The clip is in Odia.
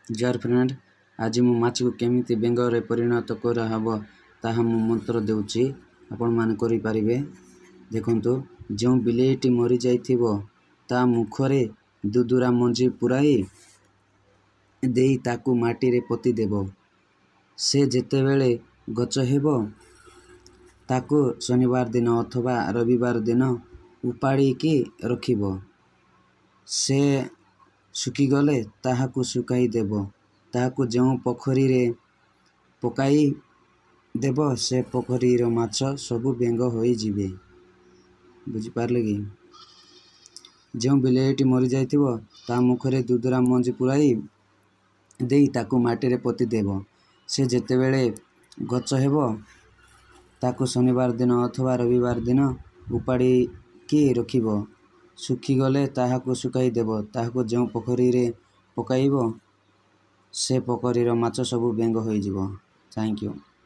ଜୁହାର ଫ୍ରେଣ୍ଡ, ଆଜି ମୁଁ ମାଛକୁ କେମିତି ବେଙ୍ଗରେ ପରିଣତ କରାହେବ ତାହା ମୁଁ ମନ୍ତ୍ର ଦେଉଛି, ଆପଣମାନେ କରିପାରିବେ। ଦେଖନ୍ତୁ, ଯେଉଁ ବିଲେଇଟି ମରିଯାଇଥିବ ତା ମୁଖରେ ଦୁଦୁରା ମଞ୍ଜି ପୁରାଇ ଦେଇ ତାକୁ ମାଟିରେ ପୋତିଦେବ। ସେ ଯେତେବେଳେ ଗଛ ହେବ, ତାକୁ ଶନିବାର ଦିନ ଅଥବା ରବିବାର ଦିନ ଉପାଡ଼ିକି ରଖିବ। ସେ ଶୁଖିଗଲେ ତାହାକୁ ଶୁଖାଇ ଦେବ। ତାହାକୁ ଯେଉଁ ପୋଖରୀରେ ପକାଇ ଦେବ, ସେ ପୋଖରୀର ମାଛ ସବୁ ବେଙ୍ଗ ହୋଇଯିବେ। ବୁଝିପାରିଲେ କି? ଯେଉଁ ବିଲେଇଟି ମରିଯାଇଥିବ ତା ମୁଖରେ ଦୁଦୁରା ମଞ୍ଜି ପୁରାଇ ଦେଇ ତାକୁ ମାଟିରେ ପୋତି ଦେବ। ସେ ଯେତେବେଳେ ଗଛ ହେବ, ତାକୁ ଶନିବାର ଦିନ ଅଥବା ରବିବାର ଦିନ ଉପାଡ଼ିକି ରଖିବ। ଶୁଖିଗଲେ ତାହାକୁ ଶୁଖାଇ ଦେବ। ତାହାକୁ ଯେଉଁ ପୋଖରୀରେ ପକାଇବ, ସେ ପୋଖରୀର ମାଛ ସବୁ ବେଙ୍ଗ ହୋଇଯିବ। Thank you.